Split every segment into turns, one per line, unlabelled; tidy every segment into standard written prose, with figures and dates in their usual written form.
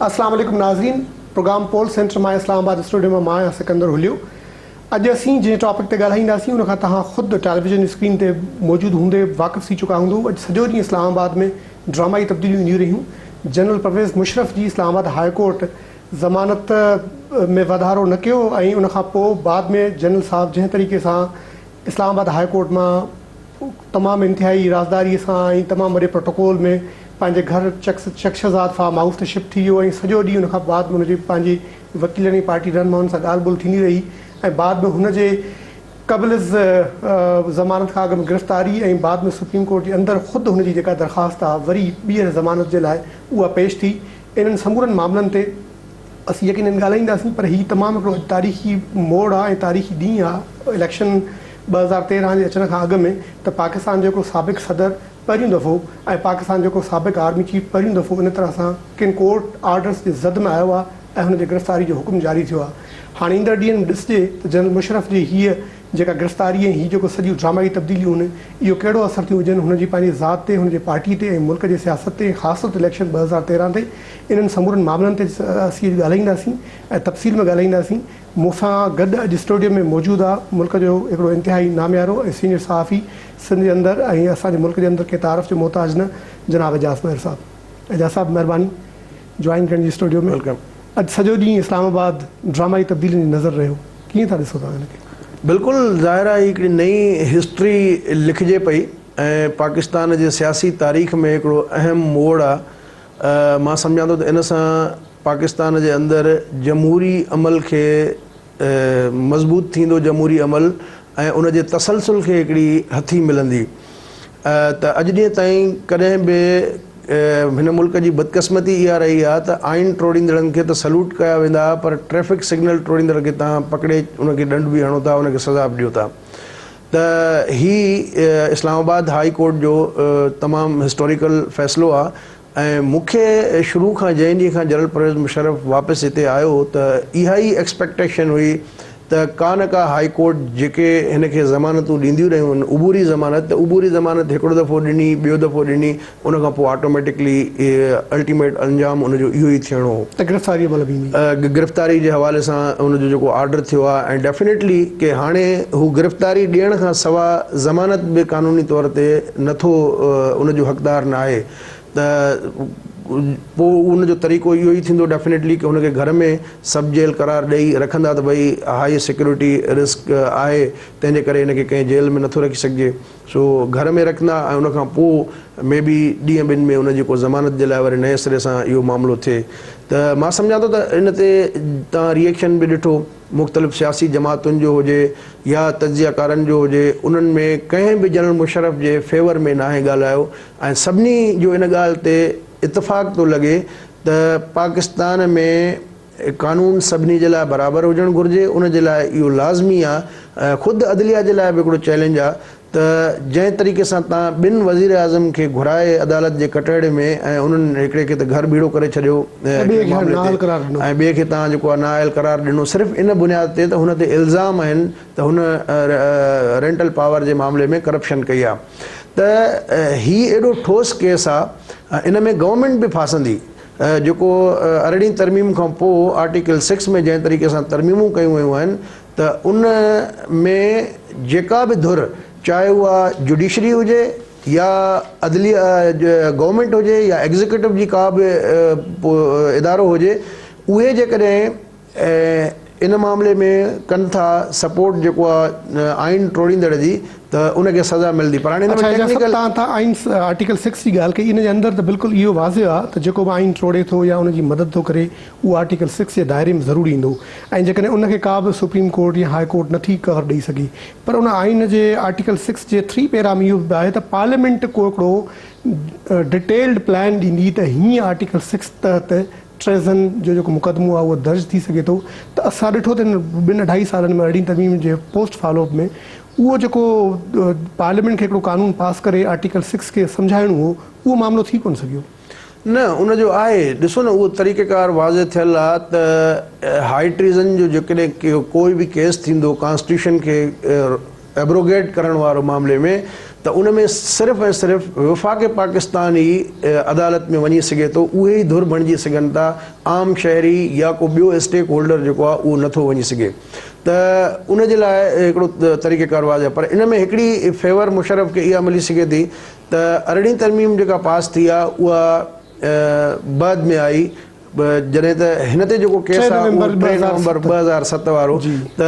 اسلام عليڪم ناظرين پروگرام پول سينٽر مان اسلام آباد اسٽوڊيو مان مان آهيان سڪندر هليو اڄ اسين جنهن ٽاپڪ تي ڳالهائينداسين ان کان توهان خود ٽيليويزن اسڪرين تي موجود هوندي واقف ٿي چڪا هوندو اڄ سڄو ڏينهن اسلام آباد ۾ ڊرامائي تبديليون اينديون رهيون جنرل پرويز مشرف جي اسلام آباد هاء ڪورٽ ضمانت ۾ واڌارو نه ڪيو ۽ ان کان پوء بعد ۾ جنرل صاحب جنهن طريقي سان اسلام آباد هاء ڪورٽ مان تمام انتهائي رازداري سان ۽ تمام وڏي پروٽوڪول ۾ پنهنجي گهر چڪ شهزاد فارم هائوس تي شفٽ ٿي ويو ۽ سڄو ڏينهن ان کان بعد ۾ ان جي پنهنجي وڪيلن ۽ پارٽي رهنمائن سان ڳالهه ٻولهه ٿيندي رهي ۽ بعد ۾ هن جي قبل از ضمانت کان اڳ ۾ گرفتاري ۽ بعد ۾ سپريم ڪورٽ جي اندر خود هن جي جيڪا درخواست آهي وري ٻيهر ضمانت جي لاء اها پيش ٿي. انهن سمورن معاملن تي اسين يقينن ڳالهائينداسين پر هي تمام هڪڙو اڄ تاريخي موڙ آهي ۽ تاريخي ڏينهن آهي اليڪشن 2013 جي اچڻ کان اڳ ۾ ته پاڪستان جو هڪڙو سابق صدر پهريون دفعو ۽ پاڪستان جو هڪڙو سابق آرمي چيف پهريون دفعو ان طرح سان ڪن ڪورٽ آرڊرس جي زد ۾ آيو آهي ۽ هن جي گرفتاري جو حڪم جاري ٿيو آهي. هاڻي ايندڙ ڏينهن ۾ ڏسجي ته جنرل مشرف جي هيء جيڪا گرفتاري ۽ هي جيڪو سڄيون ڊرامائي تبديليون هن اهو ڪهڙو اثر ٿيون وجهن هن جي پنهنجي ذات تي، هن جي پارٽي تي ۽ ملڪ جي سياست تي ۽ خاص طور تي اليڪشن 2013 تي انهن سمورن معاملن تي اسين اڄ ڳالهائينداسين ۽ تفصيل ۾ ڳالهائينداسين. مون سان گڏ اڄ اسٽوڊيو ۾ موجود آ ملڪ جو هڪڙو انتهائي ناميارو ۽ سينيئر صحافي سنڌ جي اندر ۽ اسان جي ملڪ جي اندر ڪنهن تعارف جو محتاج نه جناب اعجاز مهر صاحب. اعجاز صاحب مهرباني جوائن ڪرڻ جي اسٽوڊيو ۾.
Welcome.
اڄ سڄو ڏينهن اسلام آباد ڊرامائي تبديلين جي نظر رهيو ڪيئن ٿا ڏسو توهان ان کي؟
بلڪل ظاهر آهي هي هڪڙي نئين هسٽري لکجي پئي ۽ پاڪستان جي سياسي تاريخ ۾ هڪڙو اهم موڙ آ مان سمجهان ٿو ته ان سان پاڪستان جي اندر جمهوري عمل کي مضبوط ٿيندو جمهوري عمل ۽ ان جي تسلسل کي هڪڙي هٿي ملندي ته اڄ ڏينهن تائين ڪڏهن به هن ملڪ جي بدقسمتي اها رهي آهي ته آئين ٽوڙيندڙن کي ته سلوٽ ڪيا ويندا هئا پر ٽريفڪ سگنل ٽوڙيندڙ کي تان پڪڙي ان کي ڏنڊ به هڻو ٿا ان کي سزا به ڏيو ٿا ته هي اسلام آباد هائي ڪورٽ جو تمام هسٽوريڪل فيصلو آهي ۽ مون کي شروع کان جنهن ڏينهن کان جنرل پرويز مشرف واپس هتي آيو ته اها ئي ايڪسپيڪٽيشن هئي ته ڪا نه ڪا هائي ڪورٽ جيڪي هن کي ضمانتون ڏينديون رهيون آهن عبوري ضمانت ته عبوري ضمانت هڪڙو دفعو ڏني ٻيو دفعو ڏني ان کان پوء آٽوميٽڪلي الٽيميٽ انجام ان جو اهو ئي ٿيڻو هو.
ته گرفتاري عمل به ايندي.
گرفتاري جي حوالي سان ان جو جيڪو آرڊر ٿيو آهي ۽ ڊيفينيٽلي ڪي هاڻي هو گرفتاري ڏيڻ کان سوا ضمانت به قانوني طور تي نٿو ان جو حقدار ناهي ته پوء ان جو طريقو اهو ئي ٿيندو ڊيفينيٽلي ڪي هن کي گهر ۾ سب جيل قرار ڏئي رکندا ته ڀئي هائي سيڪيورٽي رسڪ آهي تنهن جي ڪري هن کي ڪنهن جيل ۾ نٿو رکي سگهجي سو گهر ۾ رکندا ۽ ان کان پوء مي بي ڏينهن ٻن ۾ ان جي ڪو ضمانت جي لاء وري نئين سري سان اهو معاملو ٿئي ته مان سمجهان ٿو ته ان تي توهان ريئيڪشن به ڏٺو مختلف سياسي جماعتن جو هجي يا تجزيه ڪارن جو هجي انهن ۾ ڪنهن به جنرل مشرف جي فيور ۾ ناهي ڳالهايو ۽ سڀني جو ان ڳالهه تي اتفاق ٿو لڳي ته پاڪستان ۾ قانون سڀني جي لاء برابر هجڻ گهرجي ان جي لاء اهو لازمي آ خود عدليه جي لاء به هڪڙو چئلينج آ ته جنهن طريقي سان تان ٻن وزيراعظم کي گهرائي عدالت جي ڪٽهڙي ۾ ۽ انهن هڪڙي کي ته گهر ڀيڙو ڪري ڇڏيو
هڪڙي معاملي تي
۽ ٻئي کي تان جيڪو آ نااهل قرار ڏنو صرف ان بنياد تي ته هن تي الزام آهن ته هن رينٽل پاور جي معاملي ۾ ڪرپشن ڪئي آ ته هي ايڏو ٺوس ڪيس آ ان ۾ گورنمينٽ به ڦاسندي جيڪو ارڙهين ترميم کان پوء آرٽيڪل سڪس ۾ جنهن طريقي سان ترميمون ڪيون ويون آهن ته ان ۾ جيڪا به ڌر چاهي اها جڊيشري هجي يا عدليه گورنمينٽ هجي يا ايگزيڪيوٽو جي ڪا به ادارو هجي اهي جيڪڏهن ان معاملي ۾ ڪن ٿا سپورٽ جيڪو آهي آئين ٽوڙيندڙ جي ته ان کي سزا ملندي پر هاڻي ان ۾
اڇا اعجاز صاحب
ٽيڪنيڪل
توهان تان آئين آرٽيڪل سڪس جي ڳالهه ڪئي ان جي اندر ته بلڪل اهو واضح آهي ته جيڪو به آئين ٽوڙي ٿو يا ان جي مدد ٿو ڪري اهو آرٽيڪل سڪس جي دائري ۾ ضرور ايندو ۽ جيڪڏهن ان کي ڪا به سپريم ڪورٽ يا هاء ڪورٽ نٿي ڪور ڏئي سگهي پر ان آئين جي آرٽيڪل سڪس جي ٿري پيرا ۾ اهو به آهي ته پارليامينٽ ڪو هڪڙو ڊٽيلڊ پلان ڏيندي ته هيئن آرٽيڪل سڪس تحت ٽريزن جو جيڪو مقدمو آهي اهو درج ٿي سگهي ٿو ته اسان ڏٺو ته هن ٻن اڍائي سالن ۾ ارڙهين ترميم جي پوسٽ فالو اپ ۾ اهو جيڪو پارليامينٽ کي هڪڙو قانون پاس ڪري آرٽيڪل سڪس کي سمجهائڻو هو اهو معاملو ٿي ڪونه سگهيو.
نه ان جو آهي ڏسو نه اهو طريقيڪار واضح ٿيل آهي ته هائي ٽريزن جو جيڪڏهن ڪوئي به ڪيس ٿيندو ڪانسٽيٽيوشن کي ابروگيٽ ڪرڻ وارو معاملي ۾ ته ان ۾ صرف ۽ صرف وفاق پاڪستان ئي عدالت ۾ وڃي سگهي ٿو، اهي ئي ڌر بڻجي سگهن ٿا، عام شهري يا ڪو ٻيو اسٽيڪ هولڊر جيڪو آهي اهو نٿو وڃي سگهي ته ان جي لاء هڪڙو طريقيڪار واضح آهي پر ان ۾ هڪڙي فيور مشرف کي اها ملي سگهي ٿي ته ارڙهين ترميم جيڪا پاس ٿي آهي اها بعد ۾ آئي جڏهن ته هن تي جيڪو ڪيس آهي اهو 3 نومبر 2007 وارو ته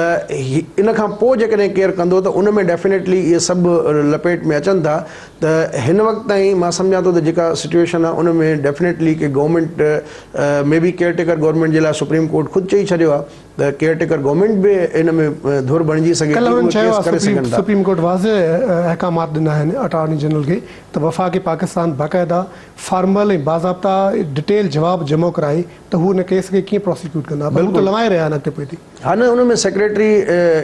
ان کان پوء جيڪڏهن ڪير ڪندو ته ان ۾ ڊيفينيٽلي اهي سڀ لپيٽ ۾ اچن ٿا ته هن وقت تائين مان سمجهان ٿو ته جيڪا سچويشن آهي ان ۾ definitely K government ۾ be caretaker government جي لاء سپريم ڪورٽ خود چئي ڇڏيو آهي ته ڪيئر ٽيڪر گورنمينٽ به ان ۾ ڌر بڻجي سگهي ٿي اهي ڪيس ڪري سگهن ٿا.
سپريم ڪورٽ واضح احڪامات ڏنا آهن اٽارني جنرل کي ته وفاق پاڪستان باقاعده فارمل ۽ باضابطا ڊٽيل جواب جمع ڪرائي ته هو ان ڪيس کي ڪيئن پراسيڪيوٽ ڪندا پر هو ته لوائي رهيا آهن اڳتي پوئتي.
ها نه ان ۾ سيڪريٽري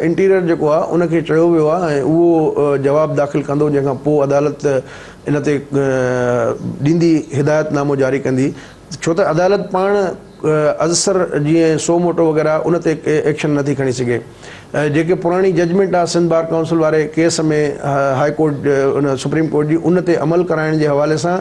انٽيريئر جيڪو آهي ان کي چيو ويو آهي ۽ اهو جواب داخل ڪندو جنهن کان پوء عدالت ان تي ڏيندي هدايت نامو جاري ڪندي ڇو ته عدالت پاڻ ازسر جيئن سو موٽو وغيره ان تي ايڪشن نٿي کڻي سگهي. جيڪي پراڻي ججمينٽ آ سنڌ بار ڪائونسل واري ڪيس ۾ هاء ڪورٽ ان سپريم ڪورٽ جي ان تي عمل ڪرائڻ جي حوالي سان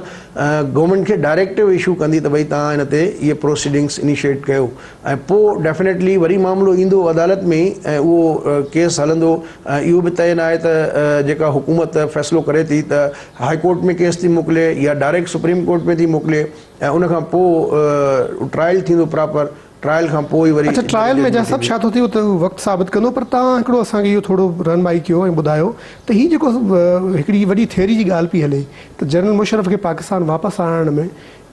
گورنمينٽ کي ڊائريڪٽو اشو ڪندي ته ڀئي توهان ان تي اهي پروسيڊنگس انيشيٽ ڪيو ۽ پوء ڊيفينيٽلي وري معاملو ايندو عدالت ۾ ئي ۽ اهو ڪيس هلندو ۽ اهو به طئي ناهي ته جيڪا حڪومت فيصلو ڪري ٿي ته هاء ڪورٽ ۾ ڪيس ٿي موڪلي يا ڊائريڪٽ سپريم ڪورٽ ۾ ٿي موڪلي ۽ ان کان پوء ٽرائل ٿيندو پراپر ٽرائل کان پوء ئي وري
اڇا ٽرائل ۾ جا سڀ ڇا ٿو ٿئي اهو ته وقت ثابت ڪندو پر توهان هڪڙو اسان کي اهو ٿورو رهنمائي ڪيو ۽ ٻڌايو ته هي جيڪو هڪڙي وڏي ٿيوري جي ڳالهه پئي هلي ته جنرل مشرف کي پاڪستان واپس آڻڻ ۾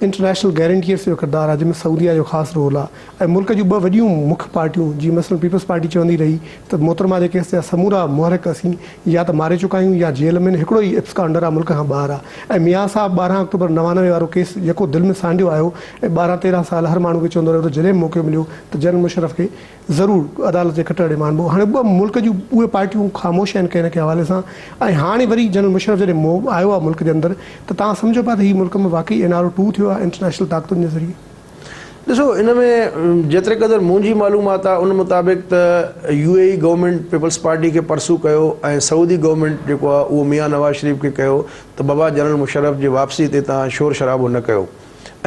انٽرنيشنل گيرنٽيئرس جو ڪردار آهي جنهن ۾ سعوديه جو خاص رول آهي ۽ ملڪ جون ٻه وڏيون مک پارٽيون جيئن مثلاً پيپلز پارٽي چوندي رهي ته محترمه جي ڪيس جا سمورا محرڪ اسين يا ته ماري چڪا آهيون يا جيل ۾ آهن هڪڙو ئي ابسڪانڊر آهي ملڪ کان ٻاهر آهي ۽ ميان صاحب 12 آڪٽوبر 99 وارو ڪيس جيڪو دل ۾ سانڍيو آيو ۽ 12 13 سال هر ماڻهو کي چوندو رهيو ته جڏهن به موقعو مليو ته جنرل مشرف کي ضرور عدالت جي ڪٽهڙي ۾ آڻبو. هاڻي ٻه ملڪ جون اهي پارٽيون خاموش آهن ڪنهن نه ڪنهن حوالي سان ۽ هاڻي وري جنرل مشرف جڏهن مو آيو آهي ملڪ جي اندر ته توهان سمجهو پيا ته هي ملڪ ۾ واقعي اين آر او ٽو ٿيو آهي انٽرنيشنل طاقتن جي ذريعي.
ڏسو ان ۾ جيتري قدر منهنجي معلومات آهي ان مطابق ته U A E government Peoples Party کي پرسو ڪيو ۽ سعودي گورنمينٽ جيڪو آهي اهو ميان نواز شريف کي ڪيو ته بابا جنرل مشرف جي واپسي تي توهان شور شرابو نه ڪيو.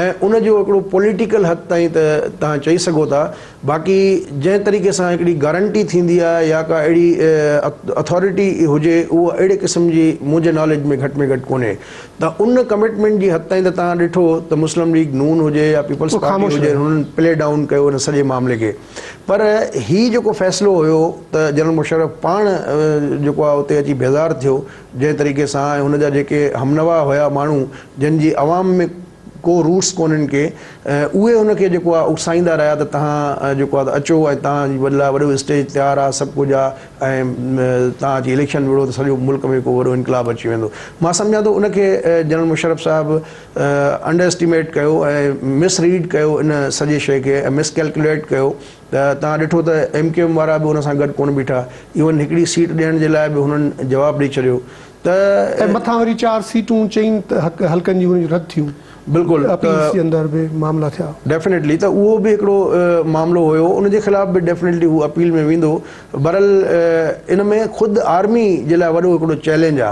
۽ ان جو هڪڙو پوليٽيڪل حد تائين ته توهان چئي سگهو ٿا باقي جنهن طريقي سان هڪڙي گارنٽي ٿيندي آهي يا ڪا اهڙي اٿارٽي هجي اهو اهڙي قسم جي منهنجي ناليج ۾ گهٽ ۾ گهٽ ڪونهي ته ان ڪمٽمينٽ جي حد تائين ته توهان ڏٺو ته مسلم ليگ نون هجي يا پيپلز پارٽي هجي هنن پلي ڊائون ڪيو ان سڄي معاملي کي پر هي جيڪو فيصلو هيو ته جنرل مشرف پاڻ جيڪو آهي اتي اچي بيزار ٿيو جنهن طريقي سان ۽ هن جا جيڪي همنوا هيا ماڻهو جن جي عوام ۾ ڪو روٽس ڪونهن ڪي اهي هن کي جيڪو آهي اڪسائيندا رهيا ته توهان جيڪو آهي ته اچو ۽ توهان جي لاء وڏو اسٽيج تيار آهي سڀ ڪجهه آهي ۽ توهان اچي اليڪشن وڙهو ته سڄو ملڪ ۾ ڪو وڏو انقلاب اچي ويندو مان سمجهان ٿو ان کي جنرل مشرف صاحب انڊر اسٽيميٽ ڪيو ۽ مس ريڊ ڪيو ان سڄي شيء کي ۽ مس ڪيلڪوليٽ ڪيو ته توهان ڏٺو ته ايم ڪيو ايم وارا به ان سان گڏ ڪونه بيٺا، ايون هڪڙي سيٽ ڏيڻ جي لاء به هنن جواب ڏئي ڇڏيو ته.
۽ مٿان وري چار سيٽون چئن حلقن جون هنن جون رد ٿيون.
بلڪل ته.
اپيلز جي اندر به معاملا ٿيا.
ڊيفنيٽلي ته اهو به هڪڙو معاملو هيو ان جي خلاف به ڊيفنيٽلي هو اپيل ۾ ويندو بهرحال ان ۾ خود آرمي جي لاء وڏو هڪڙو چئلينج آ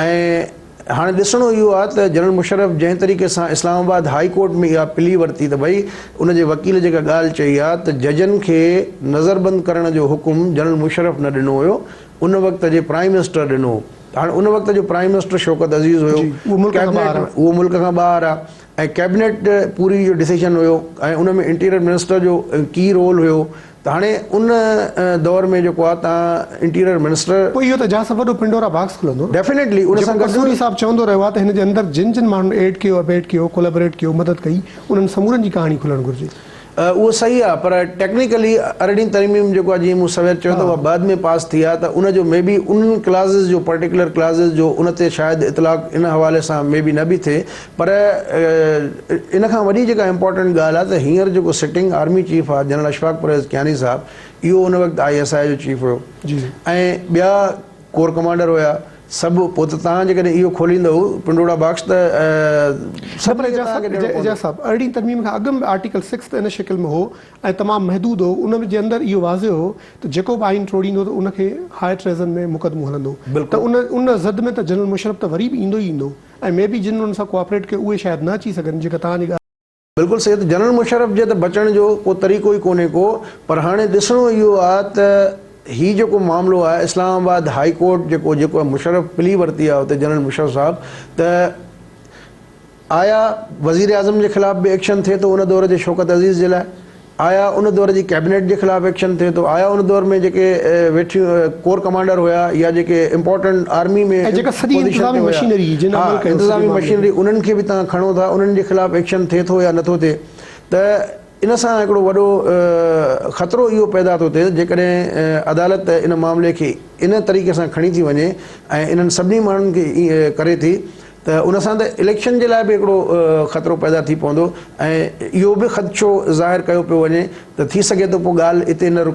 ۽ هاڻي ڏسڻو اهو آهي ته جنرل مشرف جنهن طريقي سان اسلام آباد هائي ڪورٽ ۾ اها پلي ورتي ته ڀئي ان جي وڪيل جيڪا ڳالهه چئي آهي ته ججن کي نظربند ڪرڻ جو حڪم جنرل مشرف نه ڏنو هيو ان وقت جي پرائم منسٽر ڏنو هو ته هاڻي ان وقت جو پرائم منسٽر شوڪت عزيز هيو ڪيبنيٽ اهو ملڪ کان ٻاهر آهي ۽ ڪيبنيٽ پوري جو ڊسيشن هيو ۽ ان ۾ انٽيريئر منسٽر جو ڪي رول هيو ته هاڻي ان دور ۾ جيڪو آهي تان انٽيريئر منسٽر.
پوء اهو ته جا سڀ وڏو پنڊورا باڪس کلندو نه.
ڊيفينيٽلي ان سان
جيڪو
گڏ.
قصوري صاحب چوندو رهيو آهي ته هن جي اندر جن جن ماڻهن ايڊ ڪيو ابيٽ ڪيو ڪولابريٽ ڪيو مدد ڪئي انهن سمورن جي ڪهاڻي کلڻ گهرجي.
اهو صحيح آهي پر ٽيڪنيڪلي ارڙهين ترميم جيڪو آهي جيئن مون سوير چيو ته اها بعد ۾ پاس ٿي آهي ته ان جو مي بي انهن ڪلازز جو پرٽيڪولر ڪلازز جو ان تي شايد اطلاق ان حوالي سان مي بي نه به ٿئي پر ان کان وڏي جيڪا امپارٽنٽ ڳالهه آهي ته هينئر جيڪو سٽنگ آرمي چيف آهي جنرل اشفاق پرويز ڪياني صاحب اهو ان وقت I S I جو چيف هيو ۽ ٻيا ڪور ڪمانڊر هيا سڀ پوء ته توهان جيڪڏهن اهو کوليندؤ پنڊوڙا باڪس ته
نه
سڀ
پر
کي
اعجاز
توهان کي
صاحب
ڏيڻو پوندو.
اعجاز صاحب ارڙهين ترميم کان اڳ ۾ آرٽيڪل سڪس ته ان شڪل ۾ هو ۽ تمام محدود هو ان جي اندر اهو واضح هو ته جيڪو به آئين ٽوڙيندو ته ان کي هاء ٽريزن ۾ مقدمو هلندو ته
بلڪل.
ان ان زد ۾ ته جنرل مشرف ته وري به ايندو ئي ايندو ۽ مي بي جن ان سان ڪوآپريٽ ڪيو اهي شايد نه اچي سگهن جيڪا توهان جي ڳالهه
بلڪل صحيح ته جنرل مشرف جي ته بچڻ جو ڪو طريقو ئي ڪونهي ڪو پر هاڻي ڏسڻو اهو آ ته هي جيڪو معاملو آ اسلام آباد هائي ڪورٽ جيڪو جيڪو مشرف پلي ورتي آ اتي جنرل مشرف صاحب ته آيا وزير اعظم جي خلاف به ايڪشن ٿئي ٿو ان دور جي شوڪت عزيز جي لاء آيا ان دور جي ڪيبنيٽ جي خلاف ايڪشن ٿئي ٿو آيا ان دور ۾ جيڪي ويٺيون ڪور ڪمانڊر هيا يا جيڪي امپورٽنٽ آرمي ۾
۽ جيڪا سڄي
پوزيشن تي
انتظامي
هيا
مشينري هئي جن
ها
عمل ڪيو سڄي
انتظامي
معاملي
مشينري
تي.
انهن کي به توهان کڻو ٿا انهن جي خلاف ايڪشن ٿئي ٿو يا نٿو ٿئي ته ان سان هڪڙو وڏو خطرو اهو پيدا ٿو ٿئي ته جيڪڏهن عدالت ان معاملي کي ان طريقي سان کڻي ٿي وڃي ۽ انهن سڀني ماڻهن کي ڪري ٿي ته ان سان ته اليڪشن جي لاء به هڪڙو خطرو پيدا ٿي پوندو ۽ اهو به خدشو ظاهر ڪيو پيو وڃي ته ٿي سگهي ٿو پوء ڳالهه اتي نه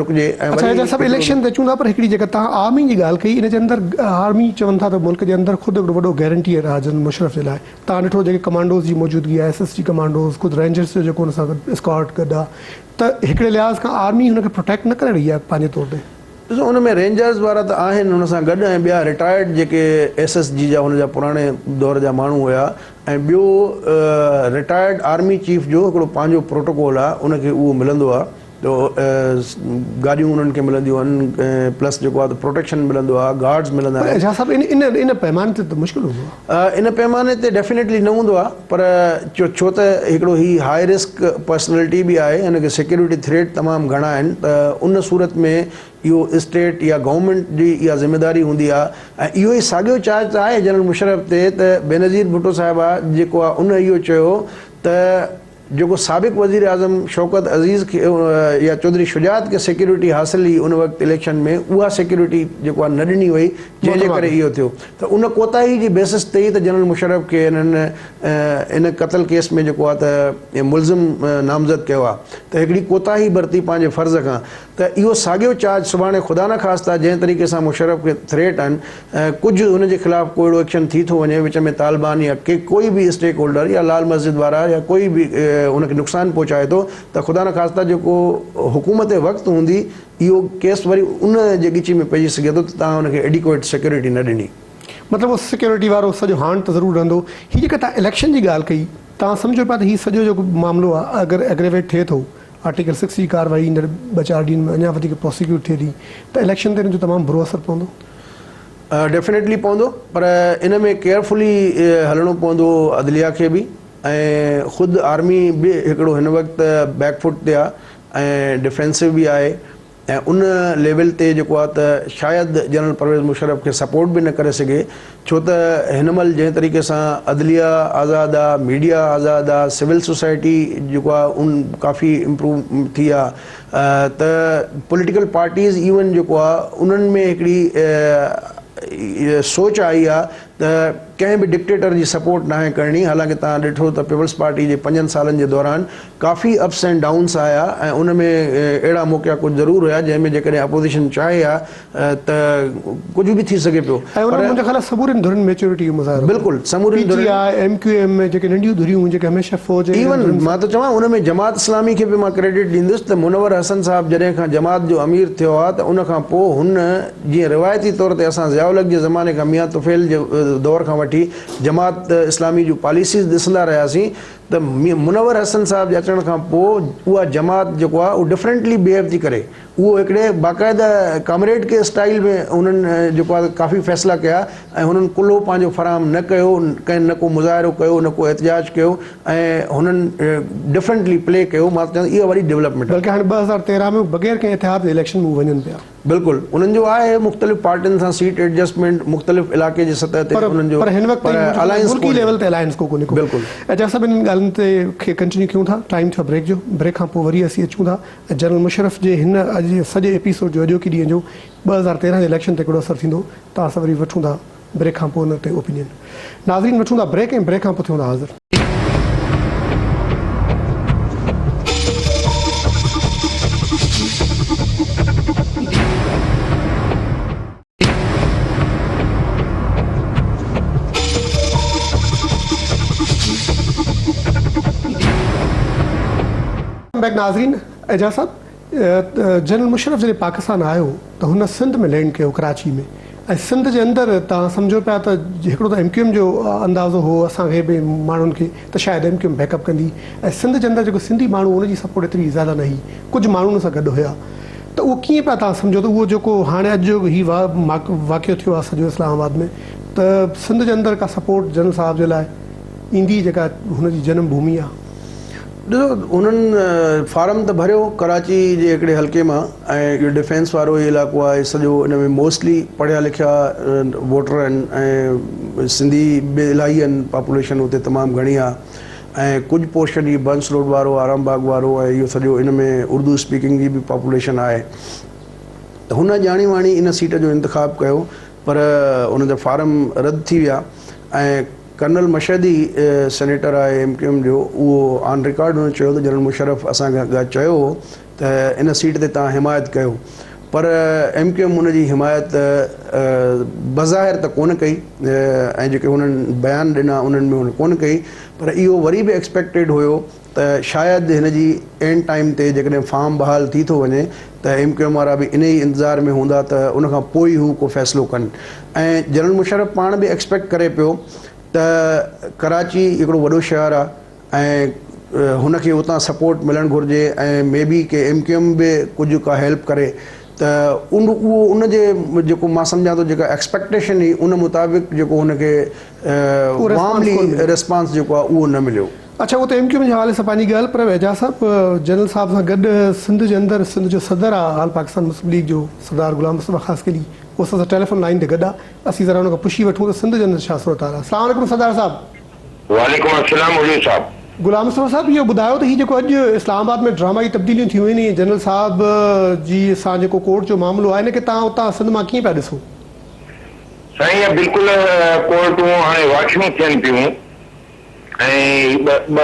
رڪجي ۽
اڇا
وري
اعجاز صاحب
هڪڙو
اليڪشن تي اچون ٿا پر هڪڙي جيڪا توهان آرمي جي ڳالهه ڪئي ان جي اندر آرمي چون ٿا ته ملڪ جي اندر خود هڪڙو وڏو گيرنٽيئر آهي جنرل مشرف جي لاء توهان ڏٺو جيڪي ڪمانڊوز جي موجودگي آهي ايس ايس جي ڪمانڊوز خود رينجرز جو جيڪو ان سان گڏ اسڪواڊ گڏ آهي ته هڪڙي لحاظ کان آرمي هن کي پروٽيڪٽ نه ڪري رهي آهي پنهنجي طور تي.
ڏسو ان ۾ رينجرز وارا ته آهن ان سان گڏ ۽ ٻيا رٽائرڊ جيڪي ايس ايس جي جا هن جا پراڻي دور جا ماڻهو هيا ۽ ٻيو رٽائرڊ آرمي چيف جو هڪڙو پنهنجو پروٽوڪول آهي ان کي اهو ملندو آهي ته گاڏيون انهن کي ملنديون آهن پلس جيڪو آهي ته پروٽيڪشن ملندو آهي گارڊز ملندا
پر
آهن.
اعجاز صاحب ان ان ان پيماني تي ته مشڪل هوندو آهي.
ان پيماني تي ڊيفينيٽلي نه هوندو آهي پر ڇو ته هڪڙو هي هاء رسڪ پرسنلٽي به آهي هن کي سيڪيورٽي ٿريٽ تمام گهڻا آهن ته ان صورت ۾ اهو اسٽيٽ يا گورنمينٽ جي اها ذميداري هوندي آهي ۽ اهو ئي ساڳيو چارج ته آهي جنرل مشرف تي ته بينظير ڀٽو صاحبه جيڪو آهي ان اهو چيو ته جيڪو سابق وزيراعظم شوڪت عزيز کي يا چوڌري شجاعت کي سيڪيورٽي حاصل هئي ان وقت اليڪشن ۾ اها سيڪيورٽي جيڪو آهي نه ڏني وئي جنهن جي ڪري اهو ٿيو ته ان ڪوتاهي جي بيسس تي ئي ته جنرل مشرف کي انهن ان قتل ڪيس ۾ جيڪو آهي ته ملزم نامزد ڪيو آهي ته هڪڙي ڪوتاهي برتي پنهنجي فرض کان ته اهو ساڳيو چارج سڀاڻي خدا نخواسته جنهن طريقي سان مشرف کي ٿريٽ آهن ڪجهه ان جي خلاف ڪو اهڙو ايڪشن ٿي ٿو وڃي وچ ۾ طالبان يا ڪي ڪوئي به اسٽيڪ هولڊر يا لال مسجد وارا يا ڪوئي به ان کي نقصان پهچائي ٿو ته خدا نخواسته جيڪو حڪومت وقت هوندي اهو ڪيس وري ان جي ڳچي ۾ پئجي سگهي ٿو ته توهان ان کي ايڊيڪوئيٽ سيڪيورٽي نه ڏني.
مطلب اهو سيڪيورٽي وارو سڄو هاڻ ته ضرور رهندو. هي جيڪا توهان اليڪشن جي ڳالهه ڪئي توهان سمجهو پيا ته هي سڄو جيڪو معاملو آهي اگر ايگريويٽ ٿئي ٿو آرٽيڪل سڪس جي ڪارروائي ايندڙ ٻه چار ڏينهن ۾ اڃا وڌيڪ پراسيڪيوٽ ٿئي ٿي ته اليڪشن تي ان جو تمام برو اثر پوندو.
ڊيفينيٽلي پوندو پر ان ۾ ڪيئرفلي هلڻو پوندو عدليه کي به ۽ خود آرمي به هڪڙو هن وقت بيڪ فوٽ تي آ ۽ ڊفينسو به آهي ۽ ان ليول تي جيڪو آ ته شايد جنرل پرويز مشرف کي سپورٽ به نه ڪري سگهي ڇو ته هن مهل جنهن طريقي سان عدليه آزاد آ، ميڊيا آزاد آ، سول سوسائٽي جيڪو آ ان ڪافي امپروو ٿي آ ته پوليٽيڪل پارٽيز ايون جيڪو آ انهن ۾ هڪڙي سوچ آئي آ ته ڪنهن به ڊڪٽيٽر جي سپورٽ ناهي ڪرڻي حالانڪه توهان ڏٺو ته پيپلز پارٽي جي پنجن سالن جي دوران ڪافي اپس اينڊ ڊائونس آيا ۽ ان ۾ اهڙا موقعا ڪجهه ضرور هيا جنهن ۾ جيڪڏهن اپوزيشن چاهي ها ته ڪجهه به ٿي سگهي پيو
۽ ان ۾
پر
منهنجي خيال آهي سمورين ڌرين ميچورٽي جو مظاهرو ڪيو.
بلڪل سمورين
پي ٽي
ڌرين.
I, M Q M ۾ جيڪي ننڍيون ڌريون هيون جيڪي هميشه فوج ۽ اهڙين
ايون
ڌرين سان.
مان ته چوان ان ۾ جماعت اسلامي کي به مان ڪريڊٽ ڏيندس ته منور حسن صاحب جڏهن کان جماعت جو امير ٿيو آهي ته ان کان پوء هن جيئن روايتي طور تي اسان ضياء الحق جي زماني کان ميان طفيل جي دور کان وٺي جماعت اسلامي جون پاليسيز ڏسندا رهياسين ته منور حسن صاحب جي اچڻ کان پوء اها جماعت جيڪو آهي اهو ڊفرنٽلي بيهيو ٿي ڪري اهو هڪڙي باقاعده ڪامريڊ ڪي اسٽائيل ۾ هنن جيڪو آهي ڪافي فيصلا ڪيا ۽ هنن ڪلهو پنهنجو فراهم نه ڪيو ڪنهن نه ڪو مظاهرو ڪيو نه ڪو احتجاج ڪيو ۽ هنن ڊفرنٽلي پلي ڪيو مان ته چوان اها وڏي ڊولپمينٽ آهي.
بلڪه هاڻي 2013 ۾ بغير ڪنهن اتحاد جي اليڪشن ۾ هو وڃن پيا.
بلڪل انهن جو آهي مختلف پارٽين سان سيٽ ايڊجسٽمينٽ مختلف علائقي جي سطح تي
پر
انهن جو
پر هن وقت
پر
تائين منهنجو خيال آهي
الائنس
ملڪي
ڪونهي.
ليول تي الائنس ڪو ڪونهي ڪو.
بلڪل.
اعجاز صاحب انهن ڳالهين تي کي ڪنٽينيو ڪيون ٿا ٽائيم ٿيو آهي بريڪ جو بريڪ کان پوء وري اسين اچون ٿا ۽ جنرل مشرف جي هن اڄ جي سڄي ايپيسوڊ جو اڄوڪي ڏينهن جو 2013 جي اليڪشن تي ڪهڙو اثر ٿيندو توهان سان وري وٺون ٿا بريڪ کان پوء ان تي اوپينين. ناظرين وٺون ٿا بريڪ ۽ بريڪ کان پوء ٿيون ٿا حاضر. بيڪ ناظرين اعجاز صاحب جنرل مشرف جڏهن پاڪستان آيو ته هن سنڌ ۾ لينڊ ڪيو ڪراچي ۾ ۽ سنڌ جي اندر توهان سمجهو پيا ته هڪڙو ته ايم ڪيو ايم جو اندازو هو اسان کي به ماڻهن کي ته شايد M Q M back up ڪندي ۽ سنڌ جي اندر جيڪو سنڌي ماڻهو ان جي سپورٽ ايتري زياده نه هئي ڪجهه ماڻهو ان سان گڏ هيا ته اهو ڪيئن پيا توهان سمجهو ته اهو جيڪو هاڻي اڄ جو هي واقعو ٿيو آهي سڄو اسلام آباد ۾ ته سنڌ جي اندر ڪا سپورٽ جنرل صاحب جي لاء ايندي جيڪا هن جي جنم ڀومي آهي.
ڏسو انهن فارم ته ڀريو ڪراچي جي هڪڙي حلقي مان ۽ اهو ڊفينس وارو ئي علائقو آهي سڄو ان ۾ موسٽلي پڙهيا لکيا ووٽر آهن ۽ سنڌي به الاهي آهن پاپوليشن اتي تمام گهڻي آهي ۽ ڪجهه پورشن هي بنس روڊ وارو آرام باغ وارو ۽ اهو سڄو ان ۾ اردو اسپيڪنگ جي به پاپوليشن آهي ته هن ڄاڻي واڻي ان سيٽ جو انتخاب ڪيو پر ان جا فارم رد ٿي ويا ۽ ڪرنل مشهدي سينيٽر آهي ايم ڪيو ايم جو اهو آن رڪارڊ هن چيو ته جنرل مشرف اسان کي اڳ چيو هو ته ان سيٽ تي توهان حمايت ڪيو پر ايم ڪيو ايم ان جي حمايت بظاهر ته ڪونه ڪئي ۽ جيڪي هنن بيان ڏنا انهن ۾ هن ڪونه ڪئي پر اهو وري به ايڪسپيڪٽيڊ هيو ته شايد هن جي اينڊ ٽائيم تي جيڪڏهن فارم بحال ٿي ٿو وڃي ته ايم ڪيو ايم وارا به انهي انتظار ۾ هوندا ته ان کان پوء ئي هو ڪو فيصلو ڪن ۽ جنرل مشرف پاڻ به ايڪسپيڪٽ ڪري پيو ته ڪراچي هڪڙو وڏو شهر آهي ۽ هن کي اتان سپورٽ ملڻ گهرجي ۽ مي بي ڪي ايم ڪيو ايم به ڪجهه ڪا هيلپ ڪري ته ان اهو ان جي جيڪو مان سمجهان ٿو جيڪا ايڪسپيڪٽيشن هئي ان مطابق جيڪو هن کي وارملي ريسپانس جيڪو آهي اهو نه مليو.
اڇا اهو ته ايم ڪيو ايم جي حوالي سان پنهنجي ڳالهه پر اعجاز صاحب جنرل صاحب سان گڏ سنڌ جي اندر سنڌ جو صدر آ آل پاڪستان مسلم ليگ جو سردار غلام مصطفيٰ خاصخيلي اهو اسان سان ٽيليفون لائين تي گڏ آ اسين ذرا ان کان پڇي وٺون ته سنڌ جي اندر ڇا صورتحال آ اسلام عليڪم سردار صاحب.
وعليڪم السلام مولوي صاحب.
غلام مصطفيٰ صاحب اهو ٻڌايو ته هي جيڪو اڄ اسلام آباد ۾ ڊرامائي تبديليون ٿيون آهن ۽ جنرل صاحب جي سان جيڪو ڪورٽ جو معاملو آهي ان کي توهان اتان سنڌ مان ڪيئن پيا ڏسو؟
سائين اها بلڪل ڪورٽون هاڻي واکيون ٿين پيون. ۽ ٻه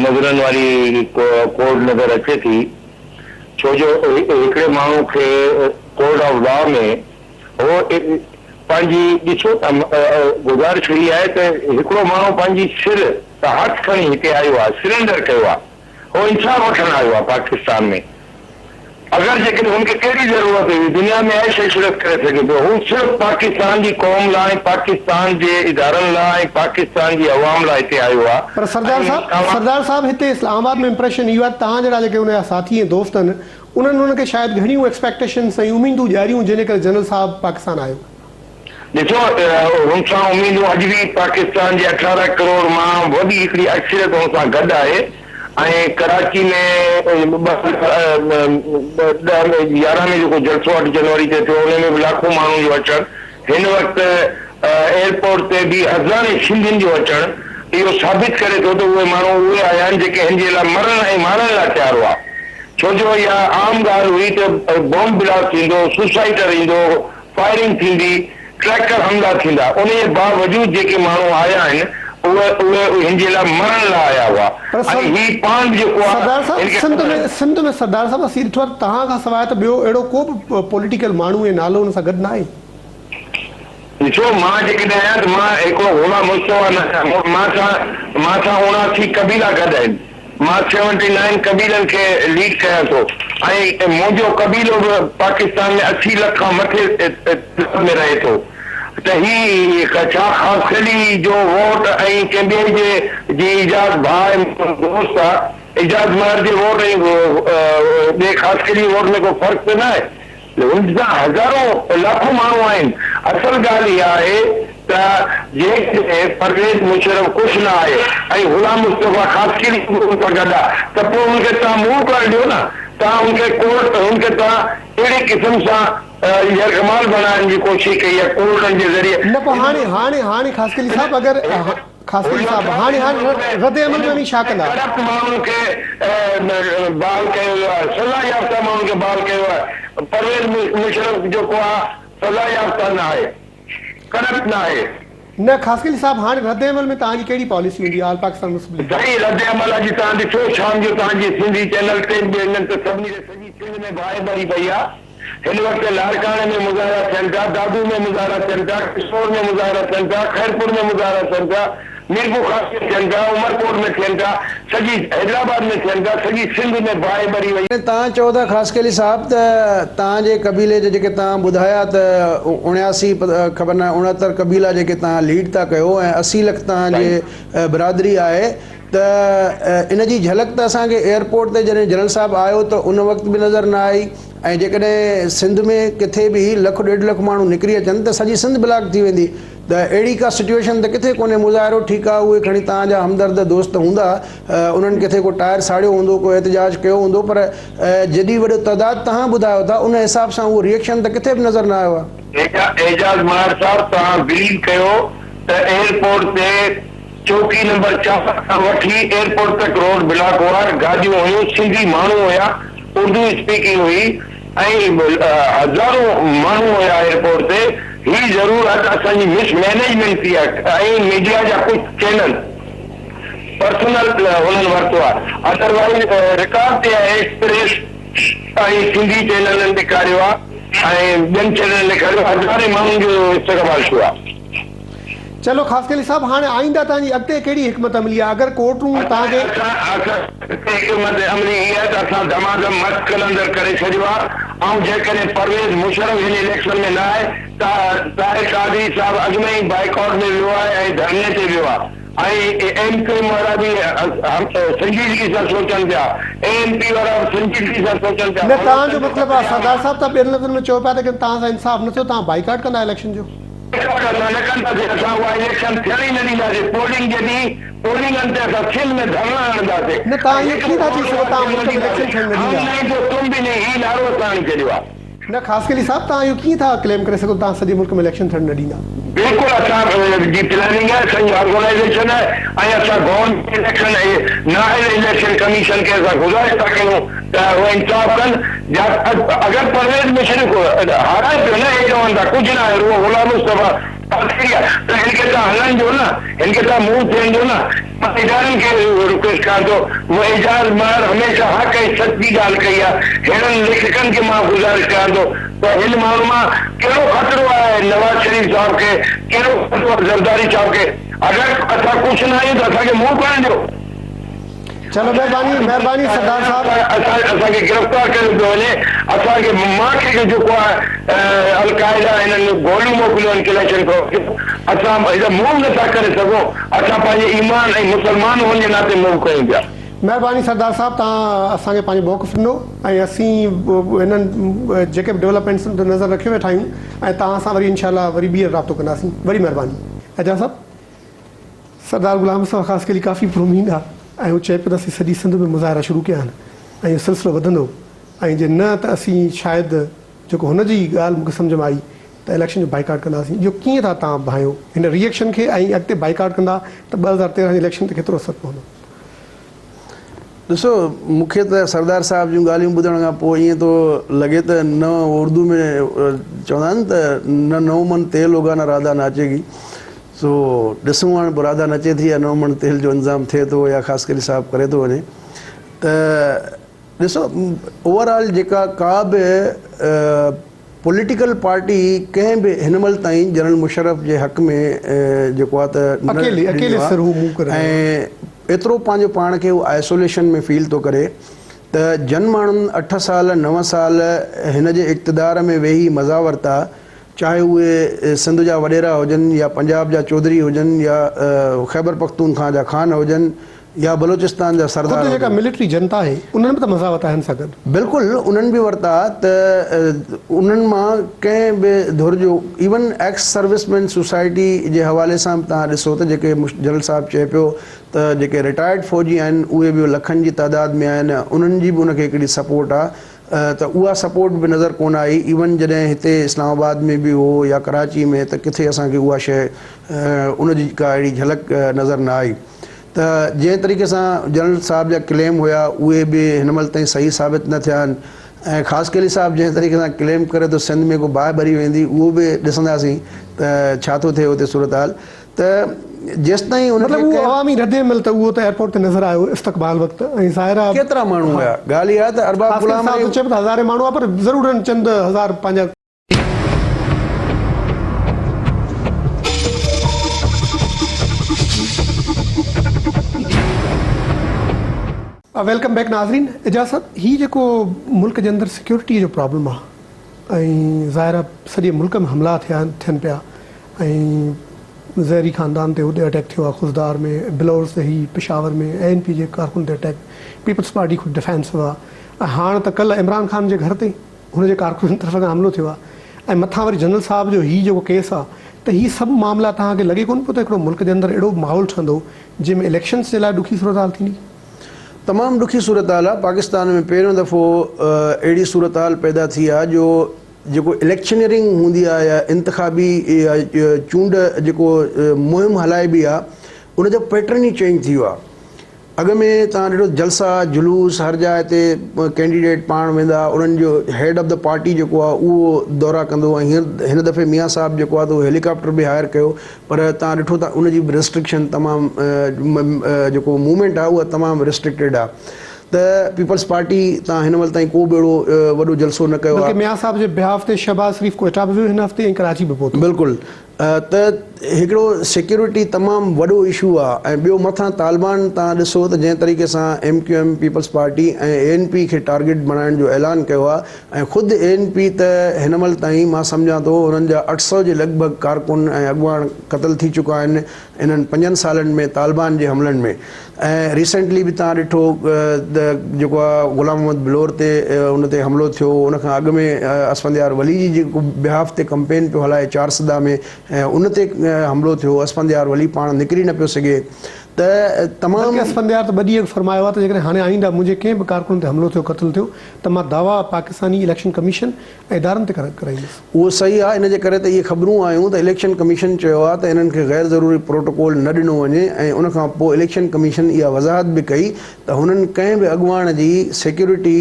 نظرن واري ڪورٽ نظر اچي ٿي ڇو جو هڪڙي ماڻهو کي ڪورٽ آف لا ۾ هو پنهنجي ڏسو ته گذارش هي آهي ته هڪڙو ماڻهو پنهنجي سر ته هٿ کڻي هتي آيو آهي سرينڊر ڪيو آهي هو انصاف وٺڻ آيو آهي پاڪستان ۾ اگر جيڪڏهن هن کي ڪهڙي ضرورت هئي دنيا ۾ عيش عشرت ڪري سگهي پيو هو صرف پاڪستان جي قوم لاء ۽ پاڪستان جي ادارن لاء ۽ پاڪستان جي عوام لاء هتي آيو آهي
پر سردار
۽
صاحب
توهان
سردار صاحب هتي اسلام آباد ۾ امپريشن اهو آهي ته توهان جهڙا جيڪي ان جا ساٿي ۽ دوست آهن انهن انهن کي شايد گهڻيون ايڪسپيڪٽيشنس ۽ اميدون ڏياريون جنهن جي ڪري جنرل صاحب پاڪستان آيو.
ڏسو هن سان اميدون اڄ به پاڪستان جي 18 ڪروڙ مان وڏي هڪڙي اڪثريت هن سان گڏ آهي ۽ ڪراچي ۾ 2010 ۾ 11 ۾ جيڪو جلسو اٺ جنوري تي ٿيو ان ۾ به لاکون ماڻهن جو اچڻ هن وقت ايئرپورٽ تي به هزارين سنڌين جو اچڻ اهو ثابت ڪري ٿو ته اهي ماڻهو اهي آيا آهن جيڪي هن جي لاء مرڻ ۽ مارڻ لاء تيار هئا ڇو جو اها عام ڳالهه هئي ته بم بلاسٽ ٿيندو سوسائيڊر ايندو فائرنگ ٿيندي، ٽريڪر حملا ٿيندا، انهيء باوجود جيڪي ماڻهو آيا آهن، اهي اهي هن جي لاء مرڻ لاء آيا هئا
پر
۽ هي پاڻ به جيڪو آهي
سردار صاحب
هن کي
سنڌ
خبر
۾
آهي.
سنڌ ۾ سردار صاحب اسين ڏٺو آهي ته توهان کان سواء ته ٻيو اهڙو ڪو به پوليٽيڪل ماڻهو ۽ نالو ان سان گڏ ناهي.
ڏسو مان جيڪڏهن آهيان ته مان هڪڙو غلام مصطفيٰ نه آهيان، مان سان مان سان 79 قبيلا گڏ آهن. مان سيونٽي نائن قبيلن کي ليڊ ڪيان ٿو ۽ منهنجو قبيلو به پاڪستان ۾ 80 لک کان مٿي تعداد ۾ رهي ٿو ته هي ڇا خاصخيلي جو ووٽ ۽ ڪنهن ٻئي جي جي اعجاز ڀاء ۽ دوست آ اعجاز مهر جي ووٽ ۽ ٻئي خاصخيلي جي ووٽ ۾ ڪو فرق ته ناهي. هن سان هزارون لاکون ماڻهو آهن. اصل ڳالهه اها آهي ته جيڪڏهن پرويز مشرف خوش نه آهي ۽ غلام مصطفيٰ خاصخيلي به ان سان گڏ آهي ته پوء هن کي توهان موو ڪرڻ ڏيو نه. توهان هن کي ڪورٽ هن کي توهان اهڙي قسم سان يرغمال بڻائڻ جي ڪوشش ڪئي آهي ڪورٽن جي ذريعي.
نه پوء هاڻي هاڻي هاڻي خاصخيلي صاحب اگر خاصخيلي صاحب، هاڻي هاڻي رد عمل ۾ اوهين ڇا ڪندا؟
ڪرپٽ ماڻهن کي بحال ڪيو ويو آهي، سزا يافته ماڻهن کي بحال ڪيو ويو آهي، پرويز مشرف جيڪو آهي سزا يافته نه آهي، ڪرپٽ نه آهي.
نه خاصخيلي صاحب، هاڻي رد عمل ۾ توهان جي ڪهڙي پاليسي هوندي آل پاڪستان مسلم ليگ جي؟
سائين رد عمل اڄ توهان ڏٺو شام جو توهان جي سنڌي چينل تي ٻين ته سڀني تي سڄي سنڌ ۾ باهه ٻري پئي آهي. هن وقت لاڙڪاڻي ۾ مظاهرا ٿين پيا، دادو ۾ مظاهرا ٿين پيا، ڪشمور ۾ مظاهرا ٿين پيا، خيرپور ۾ مظاهرا ٿين پيا، ميرپورخاص ۾ ٿين پيا، عمرڪوٽ ۾ ٿين پيا، سڄي حيدرآباد ۾ ٿين پيا، سڄي سنڌ ۾ باهه ٻري وئي.
توهان چئو ٿا خاصخيلي صاحب ته توهان جي قبيلي جا جيڪي توهان ٻڌايا ته 79 خبر ناهي 69 قبيلا جيڪي توهان ليڊ ٿا ڪيو ۽ 80 لک توهان جي برادري آهي ته ان جي جهلڪ ته اسان کي ايئرپورٽ تي جڏهن جنرل صاحب آيو ته ان وقت به نظر نه آئي ۽ جيڪڏهن سنڌ ۾ ڪٿي به لک ڏيڍ لک ماڻهو نڪري اچن ته سڄي سنڌ بلاڪ ٿي ويندي ته اهڙي ڪا سچوئيشن ته ڪٿي ڪونهي مظاهرو ٺيڪ آ اهي کڻي توهان جا همدرد دوست هوندا انهن ڪٿي ڪو ٽائر ساڙيو هوندو ڪو احتجاج ڪيو هوندو پر جيڏي وڏو تعداد توهان ٻڌايو ٿا ان حساب سان اهو ريئڪشن ته ڪٿي به نظر نه آيو آ.
اعجاز مهر صاحب توهان بليو ڪيو ته ايئرپورٽ تي چوڪي نمبر چار کان وٺي ايئرپورٽ تڪ روڊ بلاڪ هئا، گاڏيون هيون، سنڌي ماڻهو هيا، اردو اسپيڪنگ هئي ۽ هزارون ماڻهو هيا ايئرپورٽ تي، هي ضرور آهي ته اسان جي مس مئنيجمينٽ ٿي آهي ۽ ميڊيا جا ڪجهه چينل پرسنل هنن ورتو آهي ادروائيز رڪارڊ تي آهي ايڪسپريس ۽ سنڌي چينلن ڏيکاريو آهي ۽ ٻين چينلن ڏيکاريو هزارين ماڻهن جو استقبال ٿيو آهي.
چلو خاصخيلي صاحب هاڻي آئنده توهان جي اڳتي ڪهڙي حڪمت عملي آهي اگر ڪورٽون توهان کي.
اسان اڳتي حڪمت عملي هي آهي ته اسان دمادم مست قلندر ڪري ڇڏيو آهي ۽ جيڪڏهن پرويز مشرف هن اليڪشن ۾ نه آهي ته طاهر قادري صاحب اڳ ۾ ئي بائيڪاٽ ۾ ويو آهي ۽ ڌرڻي تي ويو آهي ۽ ايم ڪيو ايم وارا به سنجيدگي سان سوچن پيا اي اين پي وارا به سنجيدگي سان سوچن پيا
نه توهان جو مطلب آهي سردار صاحب توهان ٻين لفظن ۾ چئو پيا ته ڪي توهان سان انصاف نه ٿيو توهان بائيڪاٽ ڪندا اليڪشن جو.
بائيڪاٽ اسان نه ڪنداسين، اسان اها اليڪشن ٿيڻ ئي نه ڏينداسين، پولنگ جي ڏينهن پولنگن تي اسان سنڌ ۾ ڌرڻا هڻنداسين
نه
۽
توهان اهو
هڪ
ڪيئن
به
ٿا چئي
ماڻهو
سگهو
اها
توهان
ٿيڻ
ملڪ
نه
۾ اليڪشن
ڏينداسين،
ٿيڻ نه
هم
ڏيندا.
نهين تو تم به نهين هي نعرو اسان هڻي ڇڏيو آهي.
نه خاصخيلي صاحب توهان اهو ڪيئن ٿا ڪليم ڪري سگهو توهان سڄي ملڪ ۾ اليڪشن ٿيڻ نه ڏيندا.
بلڪل اسان جي پلاننگ آهي اسان جي آرگنائيزيشن آهي ۽ اسان گورنمينٽ اليڪشن ۽ نااهل اليڪشن ڪميشن کي اسان گذارش ٿا ڪيون ته هو انصاف ڪن يا اگر پرويز مشرف هارائي پيو نه هي چون ٿا ڪجهه نه آهي رڳو غلام مصطفيٰ قادري آهي ته هن کي توهان هلڻ ڏيو نه هن کي توهان موو ٿيڻ ڏيو نه مان ادارن کي رڪويسٽ ڪيان ٿو مون اعجاز مهر هميشه حق ۽ سچ جي ڳالهه ڪئي آهي ههڙن ليکڪن کي مان گذارش ڪيان ٿو ته هن ماڻهو مان ڪهڙو خطرو آهي نواز شريف صاحب کي ڪهڙو خطرو آهي زرداري صاحب کي اگر اسان ڪجهه نه آهيون ته اسان کي موو ڪرڻ ڏيو.
چلو مهرباني مهرباني سردار صاحب.
اسان اسان کي گرفتار ڪيو پيو وڃي اسان کي مان کي جيڪو آهي القاعده هنن گوليون موڪليون آهن ڪلاشنڪوف جون اسان هي موو نه ٿا ڪري سگهون اسان پنهنجي ايمان ۽ مسلمان هئڻ جي ناتي موو ڪيون پيا.
مهرباني سردار صاحب توهان اسان کي پنهنجو موقف ڏنو ۽ اسين هنن جيڪي به ڊولپمينٽس تي نظر رکيو ويٺا آهيون ۽ توهان سان وري انشاء الله وري ٻيهر رابطو ڪنداسين وڏي مهرباني اعجاز صاحب. سردار غلام مصطفيٰ خاصخيلي ڪافي پراميد آ ۽ هو چئي پيو ته اسين سڄي سنڌ ۾ مظاهرا شروع ڪيا آهن ۽ اهو سلسلو وڌندو ۽ جي نه ته اسين شايد جيڪو هن جي ڳالهه مون کي سمجهه ۾ آئي ته اليڪشن جو بائيڪاٽ ڪنداسين اهو ڪيئن ٿا توهان ڀانئيو هن ري ايڪشن کي ۽ اڳتي بائيڪاٽ ڪندا ته 2013 جي اليڪشن تي ڪيترو اثر پوندو.
ڏسو مون کي ته سردار صاحب جون ڳالهيون ٻڌڻ کان پوء ائين ٿو لڳي ته نه اردو ۾ چوندا آهن ته نه نو من تيل هوگا نه راڌا ناچيگي سو ڏسون هاڻ پوء راڌا نچي ٿي يا نو مڻ تيل جو انتظام ٿئي ٿو يا خاصخيلي صاحب ڪري ٿو وڃي ته ڏسو اوور آل جيڪا ڪا به پوليٽيڪل پارٽي ڪنهن به هن مهل تائين جنرل مشرف جي حق ۾ جيڪو آهي ته نه
اڪيلي اڪيلي
ڏنو
سر هو منهن ڪري
آهي
رهيو آهي.
۽ ايترو پنهنجو پاڻ کي هو آئسوليشن ۾ فيل ٿو ڪري ته جن ماڻهن اٺ سال نو سال هن جي اقتدار ۾ ويهي مزا ورتا چاهي اهي سنڌ جا وڏيرا هجن يا پنجاب جا چوڌري هجن يا خيبر پختونخواه جا خان هجن يا بلوچستان جا سردار
خود جيڪا
هجن.
ملٽري جنتا آهي انهن به ته مزا ورتا هن سان گڏ.
بلڪل انهن به ورتا ته انهن مان ڪنهن به ڌر جو ايون ايڪس سروس مين سوسائٽي جي حوالي سان به توهان ڏسو ته جيڪي جنرل صاحب چئي پيو ته جيڪي رٽائرڊ فوجي آهن اهي به لکن جي تعداد ۾ آهن انهن جي به ان کي هڪڙي سپورٽ آهي ته اها سپورٽ به نظر ڪونه آئي ايون جڏهن هتي اسلام آباد ۾ به هو يا ڪراچي ۾ ته ڪٿي اسان کي اها شيء ان جي ڪا اهڙي جهلڪ نظر نه آئي ته جنهن طريقي سان جنرل صاحب جا ڪليم هيا اهي به هن مهل تائين صحيح ثابت نه ٿيا آهن ۽ خاصخيلي صاحب جنهن طريقي سان ڪليم ڪري ٿو سنڌ ۾ ڪو باهه ٻري ويندي اهو به ڏسنداسين ته ڇا ٿو ٿئي اتي صورتحال ته جيستائين ان کي
مطلب اهو
ڪنهن.
عوامي رد عمل ته اهو ته ايئرپورٽ تي نظر آيو استقبال وقت ۽ ظاهر آ.
ڪيترا ماڻهو هيا؟ ڳالهه اها ته ارباب
خاصخيلي
غلام
صاحب
علي.
ته چئي پيو ته هزارين ماڻهو هئا پر ضرور چند هزار پنهنجا. Welcome back ناظرين اعجاز صاحب هي جيڪو ملڪ جي اندر سيڪيورٽي جو پرابلم آ ۽ ظاهر آ سڄي ملڪ ۾ حملا ٿيا ٿين پيا ۽ زهري خاندان تي هتي اٽيڪ ٿيو آ خضدار ۾ بلورز تي هي پشاور ۾ اي اين پي جي ڪارڪن تي اٽيڪ پيپلز پارٽي خود ڊفينسو آ ۽ هاڻ ته ڪلهه عمران خان جي گهر تي هن جي ڪارڪنن طرف کان حملو ٿيو آ ۽ مٿان وري جنرل صاحب جو هي جيڪو ڪيس آ ته هي سڀ معاملا توهان کي لڳي ڪونه پيو ته هڪڙو ملڪ جي اندر اهڙو ماحول ٺهندو جنهن ۾ اليڪشنز جي لاء ڏکي صورتحال ٿيندي.
تمام ڏکي صورتحال آهي، پاڪستان ۾ پهريون دفعو اهڙي صورتحال پيدا ٿي آهي جو جيڪو اليڪشنيئرنگ هوندي آهي يا انتخابي يا چونڊ جيڪو مهم هلائبي آهي ان جو پيٽرن ئي چينج ٿي ويو آهي. اڳ ۾ توهان ڏٺو جلسا جلوس هر جاء تي ڪينڊيڊيٽ پاڻ ويندا انهن جو هيڊ آف the party جيڪو آهي اهو دورا ڪندو ۽ هينئر هن دفعي ميان صاحب جيڪو آهي ته اهو هيليڪاپٽر به هائر ڪيو پر توهان ڏٺو ته ان جي به ريسٽرڪشن تمام جيڪو موومينٽ آهي اها تمام ريسٽرڪٽيڊ آهي ته پيپلز پارٽي تان هن مهل تائين ڪو به اهڙو وڏو جلسو نه ڪيو آهي.
بلڪه ميان صاحب جي بيهاف تي شهباز شريف ڪوئيٽا به ويو هن هفتي ۽ ڪراچي به پهتو.
بلڪل ته هڪڙو سيڪيورٽي تمام وڏو اشو آ ۽ ٻيو مٿان طالبان تان ڏسو ته جنهن طريقي سان M Q M Peoples Party ۽ A N P کي ٽارگيٽ بڻائڻ جو اعلان ڪيو آ ۽ خود اي اين پي ته هن مهل تائين مان سمجهان ٿو انهن جا 800 جي لڳ ڀڳ ڪارڪن ۽ اڳواڻ قتل ٿي چڪا آهن انهن پنجن سالن ۾ طالبان جي حملن ۾ ۽ ريسينٽلي به توهان ڏٺو ته جيڪو آ غلام محمد بلور تي ان تي حملو ٿيو ان کان اڳ ۾ اسفنديار ولي جي جيڪو بهاف تي ڪمپين پيو هلائي چارسدا ۾ ۽ ان تي حملو ٿيو اسفنديار ولي پاڻ نڪري نه پيو سگهي ته تمام
بلڪه اسفنديار ته ٻه ڏينهن اڳ فرمايو آ ته جيڪڏهن هاڻي آئينده منهنجي ڪنهن به ڪارڪن تي حملو ٿيو قتل ٿيو ته مان دعويٰ پاڪستاني اليڪشن ڪميشن ۽ ادارن تي ڪرائيندس.
اهو صحيح آهي ان جي ڪري ته اهي خبرون آيون ته اليڪشن ڪميشن چيو آهي ته انهن کي غير ضروري پروٽوڪول نه ڏنو وڃي ۽ ان کان پوء اليڪشن ڪميشن اها وضاحت به ڪئي ته هنن ڪنهن به اڳواڻ جي سيڪيورٽي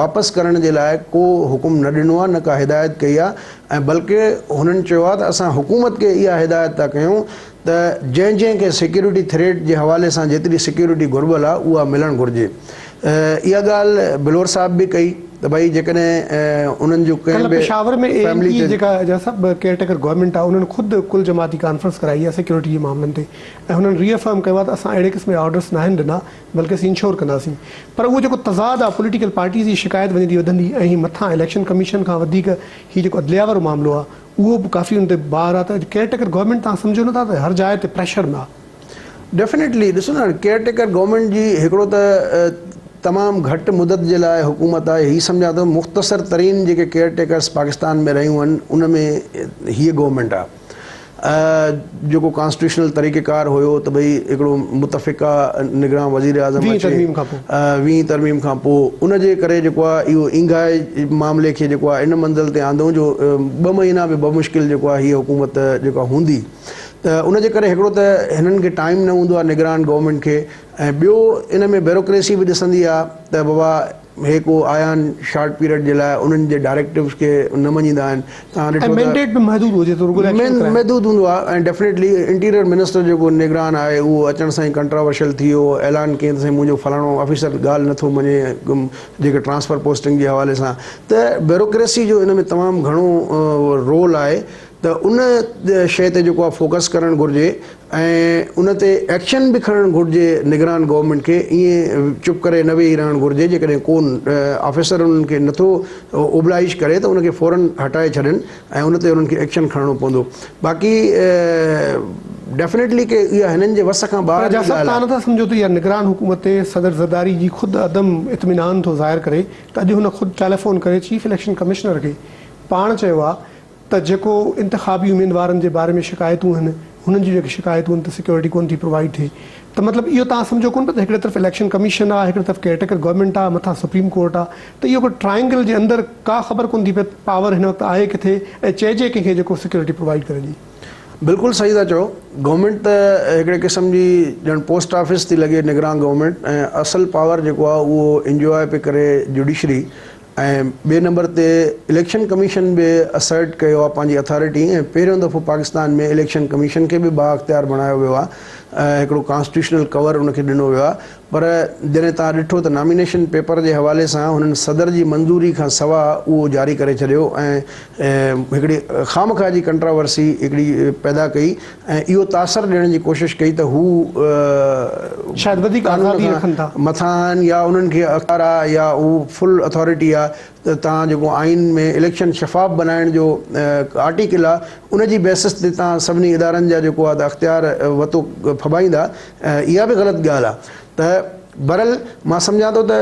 واپس ڪرڻ جي لاء ڪو حڪم نه ڏنو آهي نه ڪا هدايت ڪئي آهي ۽ بلڪه هنن چيو آهي ته اسان حڪومت کي اها هدايت ٿا ڪيون ته جنهن جنهن کي سيڪيورٽي ٿريٽ جي حوالي سان جيتري سيڪيورٽي گهربل آهي اها ملڻ گهرجي. اها ڳالهه بلور صاحب به ڪئي ته ڀئي جيڪڏهن انهن جو ڪنهن
ڪلهه
به
پشاور ۾ اي اين
فيملي
پي
تي.
جيڪا جا سڀ ڪيئر ٽيڪر گورنمينٽ آهي انهن خود ڪل جماعتي ڪانفرنس ڪرائي آهي سيڪيورٽي جي معاملن تي ۽ هنن ري افرم ڪيو آهي ته اسان اهڙي قسم جا آرڊرس ناهن ڏنا بلڪه اسين انشور ڪنداسين پر اهو جيڪو تضاد آهي پوليٽيڪل پارٽيز جي شڪايت وڃي ٿي وڌندي ۽ هي مٿان اليڪشن ڪميشن کان وڌيڪ هي جيڪو عدليه وارو معاملو آهي اهو به ڪافي ان تي بار آ ته اڄ ڪيئر ٽيڪر گورنمينٽ توهان سمجهو نٿا ته هر جاء تي پريشر ۾ آ.
ڊيفنيٽلي ڏسو نه ڪيئر ٽيڪر گورنمينٽ جي هڪڙو ته تمام گهٽ مدت جي لاء حڪومت آهي هي سمجهان ٿو مختصر ترين جيڪي ڪيئر ٽيڪرس پاڪستان ۾ رهيون آهن ان ۾ هيء گورنمينٽ آ جيڪو ڪانسٽيٽيوشنل طريقه ڪار هيو ته ڀئي هڪڙو متفقه نگران وزير اعظم
ويهين
اچي
ترميم کان پوء.
ويهين ترميم کان پوء ان جي ڪري جيڪو آهي اهو اينگهائي معاملي کي جيڪو آهي ان منزل تي آندو جو ٻه مهينا به بمشڪل جيڪو آهي هيء حڪومت جيڪا هوندي ته ان جي ڪري هڪڙو ته هنن کي ٽائيم نه هوندو آهي نگران گورنمينٽ کي ۽ ٻيو ان ۾ بيروڪريسي به ڏسندي آهي ته بابا هي ڪو آيا آهن شارٽ پيريڊ جي لاء انهن جي ڊائريڪٽوز کي نه مڃيندا آهن توهان
۽
ڏٺو ته
مينڊيٽ به محدود هجي ٿو رڳو اليڪشن ڪرائڻ.
محدود هوندو آهي ۽ ڊيفنيٽلي انٽيريئر منسٽر جيڪو نگران آهي اهو اچڻ سان ئي ڪنٽراورشل ٿي ويو اعلان ڪيائين ته سائين منهنجو فلاڻو آفيسر ڳالهه نه ٿو مڃي جيڪي ٽرانسفر پوسٽنگ جي حوالي سان ته بيوروڪريسي جو ان ۾ تمام گهڻو رول آهي ته ان شيء تي جيڪو آهي فوڪس ڪرڻ گهرجي ۽ ان تي ايڪشن به کڻڻ گهرجي نگران گورنمينٽ کي ائين چپ ڪري نه ويهي رهڻ گهرجي جيڪڏهن ڪو آفيسر انهن کي نٿو اوبلائيش ڪري ته ان کي فورن هٽائي ڇڏين ۽ ان تي انهن کي ايڪشن کڻڻو پوندو باقي ڊيفنيٽلي ڪي اها هنن جي وس کان
پر
ٻاهر جي
جا صاحب
ڳالهه
توهان
آهي.
نٿا سمجهو ته اها نگران حڪومت تي صدر زرداري جي خود عدم اطمينان ٿو ظاهر ڪري ته اڄ هن خود ٽيليفون ڪري چيف اليڪشن ڪمشنر کي پاڻ چيو آهي ته جيڪو انتخابي اميدوارن جي باري ۾ شڪايتون آهن هنن جون جيڪي شڪايتون آهن ته سيڪيورٽي ڪونه ٿي پرووائيڊ ٿئي ته مطلب اهو توهان سمجهو ڪونه پيا ته هڪڙي طرف اليڪشن ڪميشن آهي هڪڙي طرف ڪيئر ٽيڪر گورنمينٽ آهي مٿان سپريم ڪورٽ آهي ته اهو هڪڙو ٽرائنگل جي اندر ڪا خبر ڪونه ٿي پئي ته پاور هن وقت آهي ڪٿي ۽ چئجي ڪنهن کي جيڪو سيڪيورٽي پرووائيڊ ڪري ڏئي.
بلڪل صحيح ٿا چئو گورنمينٽ ته هڪڙي قسم جي ڄڻ پوسٽ آفيس ٿي لڳي نگران گورنمينٽ ۽ اصل پاور جيڪو آهي اهو انجواء پئي ڪري جوڊيشري ۽ ٻئي نمبر تي اليڪشن ڪميشن به اسرٽ ڪيو آهي پنهنجي اٿارٽي ۽ پهريون دفعو پاڪستان ۾ اليڪشن ڪميشن کي به بااختيار بڻايو ويو آهي ۽ هڪڙو ڪانسٽيٽيوشنل ڪور ان کي ڏنو ويو آهي پر جڏهن توهان ڏٺو ته نامينيشن پيپر جي حوالي سان هنن صدر جي منظوري کان سوا اهو جاري ڪري ڇڏيو ۽ هڪڙي خامخواه جي ڪنٽراورسي هڪڙي پيدا ڪئي ۽ اهو تاثر ڏيڻ جي ڪوشش ڪئي ته هو
شايد وڌيڪ
قانون
آزادي
کان
رکن ٿا.
مٿان آهن يا انهن کي اختيار آهي يا هو فل اٿارٽي آهي ته توهان جيڪو آئين ۾ اليڪشن شفاف بنائڻ جو آرٽيڪل آهي ان جي بيسس تي توهان سڀني ادارن جا جيڪو آهي ته اختيار وتو ڦٻائيندا اها به غلط ڳالهه آهي ته بهرحال مان سمجهان ٿو ته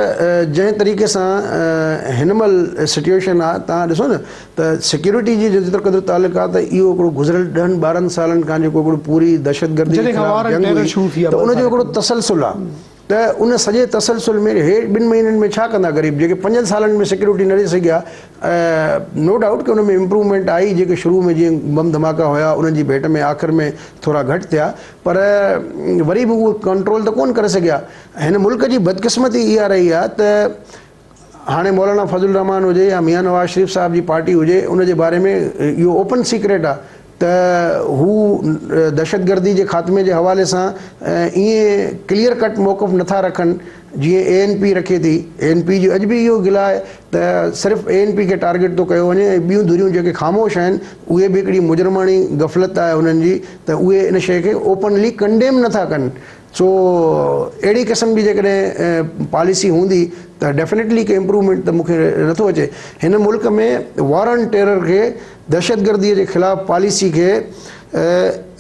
جنهن طريقي سان هن مهل سچويشن آهي توهان ڏسو نه ته سيڪيورٽي جي جيترو قدر تعلق آهي ته اهو هڪڙو گذريل ڏهن ٻارهن سالن کان جيڪو هڪڙو پوري دهشتگردي جي خلاف جنگ هئي ته ان جو هڪڙو تسلسل آهي ته ان سڄي تسلسل ۾ هي ٻن مهينن ۾ ڇا ڪندا غريب جيڪي پنجن سالن ۾ سيڪيورٽي نه ڏئي سگهيا نو ڊائوٽ ڪي ان ۾ امپروومينٽ آئي جيڪي شروع ۾ جيئن بم ڌماڪا هيا انهن جي ڀيٽ ۾ آخر ۾ ٿورا گهٽ ٿيا پر وري به اهي ڪنٽرول ته ڪون ڪري سگهيا هن ملڪ جي بدقسمتي اها رهي آهي ته هاڻي مولانا فضل الرحمان هجي يا ميان نواز شريف صاحب جي پارٽي هجي ان جي باري ۾ اهو اوپن سيڪريٽ آهي ته هو دهشتگردي جي خاتمي جي حوالي سان ائين ڪليئر ڪٽ موقف نٿا رکن جيئن اي اين پي رکي ٿي. اي اين پي جو اڄ به اهو گلا آهي ته صرف اي اين پي کي ٽارگيٽ ٿو ڪيو وڃي ۽ ٻيون ڌريون جيڪي خاموش آهن اهي به هڪڙي مجرماڻي غفلت آهي انهن جي ته اهي ان شيء کي اوپنلي ڪنڊيم نٿا ڪن. سو اهڙي قسم جي جيڪڏهن پاليسي هوندي ته ڊيفنيٽلي ڪي امپروومينٽ ته مون کي نٿو اچي. هن ملڪ ۾ وار آن ٽيرر کي دهشتگردي جي خلاف پاليسي کي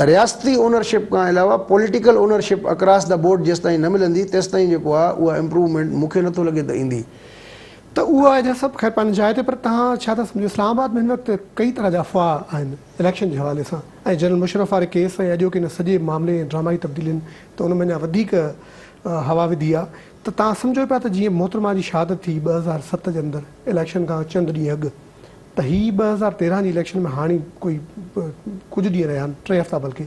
رياستي اونرشپ کان علاوه political ownership across the board جيستائين نه ملندي تيستائين جيڪو آهي اها امپروومينٽ مون کي نٿو لڳي ته ايندي.
ته اهو آهي جا سڀ خير پنهنجي جاء تي پر توهان ڇا ٿا سمجهو اسلام آباد ۾ هن وقت ڪئي طرح جا افواهه آهن اليڪشن جي حوالي سان ۽ جنرل مشرف واري ڪيس ۽ اڄوڪي هن سڄي معاملي ۽ ڊرامائي تبديلين ته ان ۾ اڃا وڌيڪ هوا وڌي آهي ته توهان سمجهو پيا ته جيئن محترمه جي شهادت ٿي 2007 جي اندر اليڪشن کان چند ڏينهن اڳ ته هي 2013 جي اليڪشن ۾ هاڻي ڪوئي ڪجهه ڏينهن رهيا آهن ٽي هفتا بلڪه